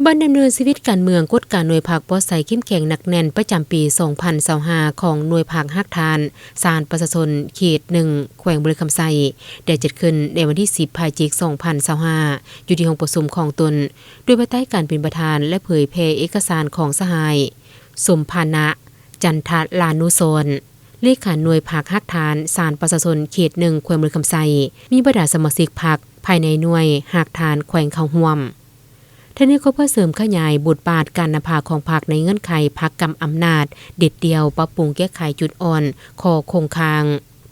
ບັນດຳເນີນຊີວິດການເມືອງ ກົດກາໜ່ວຍພັກປອດໃສເຂັ້ມແຂງໜັກແໜ້ນ ປະຈຳປີສອງພັນຊາວຫ້າ ຂອງໜ່ວຍພັກຮາກຖານສານປະຊາຊົນເຂດໜຶ່ງ ແຂວງບໍລິຄຳໄຊ ໄດ້ຈັດຂຶ້ນໃນວັນທີສິບ ພະຈິກ ສອງພັນຊາວຫ້າ ຢູ່ທີ່ຫ້ອງປະຊຸມຂອງຕົນ ໂດຍພາຍໃຕ້ການເປັນປະທານ ແລະ ເຜີຍແຜ່ເອກະສານຂອງສະຫາຍ ສົມພານະ ຈັນທະລານຸສອນ ເລຂາໜ່ວຍພັກຮາກຖານສານປະຊາຊົນເຂດໜຶ່ງ ແຂວງບໍລິຄຳໄຊ, ມີບັນດາສະມາຊິກພັກພາຍໃນໜ່ວຍຮາກຖານແຂວງເຂົ້າຮ່ວມ. ທ່ານໄດ້ຂໍເພີ່ມຂະຫຍາຍບົດບາດການນຳພາຂອງພັກໃນເງື່ອນໄຂພັກກຳອຳນາດເດັດດ່ຽວ, ປັບປຸງແກ້ໄຂຈຸດອ່ອນ, ຂໍ້ຄົງຄ້າງ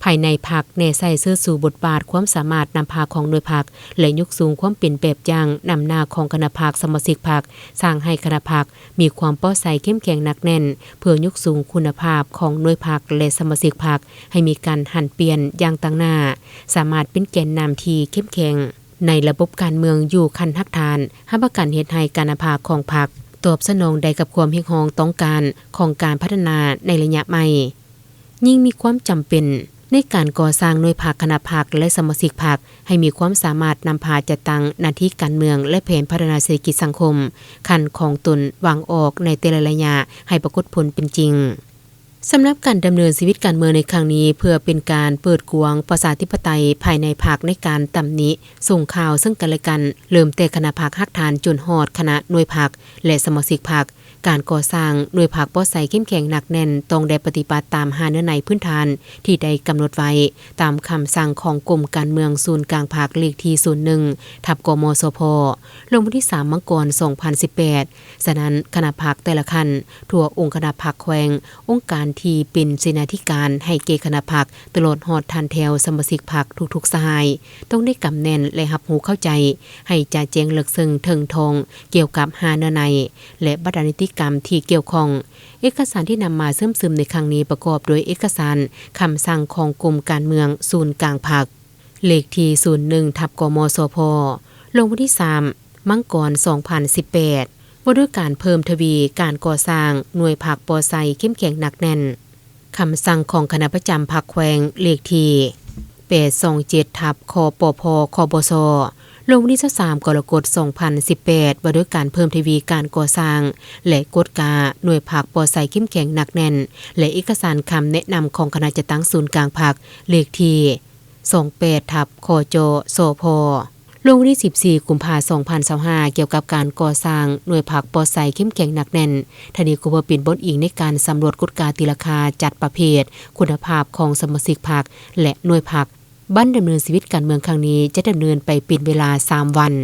ພາຍໃນພັກ ແນໃສ່ເຊີດຊູບົດບາດຄວາມສາມາດນຳພາຂອງໜ່ວຍພັກ ແລະ ຍົກສູງຄວາມເປັນແບບຢ່າງນຳໜ້າຂອງຄະນະພັກ, ສະມາຊິກພັກ, ສ້າງໃຫ້ຄະນະພັກມີຄວາມປອດໃສເຂັ້ມແຂງໜັກແໜ້ນ ເພື່ອຍົກສູງຄຸນນະພາບຂອງໜ່ວຍພັກ ແລະ ສະມາຊິກພັກ ໃຫ້ມີການຫັນປ່ຽນຢ່າງຕັ້ງໜ້າ, ສາມາດເປັນແກນນຳທີ່ເຂັ້ມແຂງໃນລະບົບການເມືອງຢູ່ຂັ້ນຮາກຖານ, ຮັບປະກັນເຮັດໃຫ້ການນຳພາຂອງພັກຕອບສະໜອງໄດ້ກັບຄວາມຮຽກຮ້ອງຕ້ອງການຂອງການພັດທະນາໃນໄລຍະໃໝ່. ຍິ່ງມີຄວາມຈຳເປັນໃນການກໍ່ສ້າງໜ່ວຍພັກ, ຄະນະພັກ ແລະ ສະມາຊິກພັກ ໃຫ້ມີຄວາມສາມາດນຳພາຈັດຕັ້ງໜ້າທີ່ການເມືອງ ແລະ ແຜນພັດທະນາເສດຖະກິດສັງຄົມຂັ້ນຂອງຕົນວາງອອກໃນແຕ່ລະໄລຍະໃຫ້ປາກົດຜົນເປັນຈິງ. ສຳລັບການດຳເນີນຊີວິດການເມືອງໃນຄັ້ງນີ້ ເພື່ອເປັນການເປີດກວ້າງປະຊາທິປະໄຕພາຍໃນພັກໃນການຕຳໜິ ສົ່ງຂ່າວເຊິ່ງກັນແລະກັນ ເລີ່ມແຕ່ຄະນະພັກຮາກຖານຈົນຮອດຄະນະໜ່ວຍພັກ ແລະ ສະມາຊິກພັກ. ການກໍ່ສ້າງໜ່ວຍພັກປອດໃສເຂັ້ມແຂງໜັກແໜ້ນ ຕ້ອງໄດ້ປະຕິບັດຕາມຫ້າເນື້ອໃນພື້ນຖານທີ່ໄດ້ກຳນົດໄວ້ຕາມຄຳສັ່ງຂອງກົມການເມືອງສູນກາງພັກ ເລກທີສູນໜຶ່ງ ທັບ ກມສພ ລົງວັນທີສາມ ມັງກອນ ສອງພັນສິບແປດ. ສະນັ້ນ, ຄະນະພັກແຕ່ລະຂັ້ນ, ທົ່ວອົງຄະນະພັກແຂວງ, ອົງການທີ່ເປັນເສນາທິການໃຫ້ແກ່ຄະນະພັກ, ຕະຫຼອດຮອດທ່ານແຖວສະມາຊິກພັກທຸກໆສະຫາຍ ຕ້ອງໄດ້ກຳແໜ້ນ ແລະ ຮັບຮູ້ເຂົ້າໃຈໃຫ້ຈະແຈ້ງເລິກເຊິ່ງເຖິງທ່ອງ ກ່ຽວກັບຫ້າເນື້ອໃນ ແລະ ບັນດານິຕິກຳທີ່ກ່ຽວຂ້ອງ. ເອກະສານທີ່ນຳມາເຊື່ອມຊຶມໃນຄັ້ງນີ້ປະກອບດ້ວຍເອກະສານຄຳສັ່ງຂອງກົມການເມືອງສູນກາງພັກ ເລກທີສູນໜຶ່ງ ທັບ ກມສພ ລົງວັນທີສາມ ມັງກອນ ສອງພັນສິບແປດ ວ່າດ້ວຍການເພີ່ມທະວີການກໍ່ສ້າງໜ່ວຍພັກປອດໃສເຂັ້ມແຂງໜັກແໜ້ນ. ຄຳສັ່ງຂອງຄະນະປະຈຳພັກແຂວງ ເລກທີແປດສອງເຈັດ ທັບ ຄປພ ຄບສ ລົງວັນທີຊາວສາມ ກໍລະກົດ ສອງພັນສິບແປດ ວ່າດ້ວຍການເພີ່ມທະວີການກໍ່ສ້າງ ແລະ ກົດກາໜ່ວຍພັກປອດໃສເຂັ້ມແຂງໜັກແໜ້ນ ແລະ ເອກະສານຄຳແນະນຳຂອງຄະນະຈັດຕັ້ງສູນກາງພັກ ເລກທີສອງແປດ ທັບ ຄຈສພ ລົງວັນທີສິບສີ່ ກຸມພາ ສອງພັນຊາວຫ້າ ກ່ຽວກັບການກໍ່ສ້າງໜ່ວຍພັກປອດໃສເຂັ້ມແຂງໜັກແໜ້ນ. ທາງນີ້ກໍເພື່ອເປັນບ່ອນອີງໃນການສຳຫຼວດກົດກາຕີລາຄາ, ຈັດປະເພດ, ຄຸນນະພາບຂອງສະມາຊິກພັກ ແລະ ໜ່ວຍພັກ. ບັນດຳເນີນຊີວິດການເມືອງຄັ້ງນີ້ຈະດຳເນີນໄປເປັນເວລາສາມວັນ.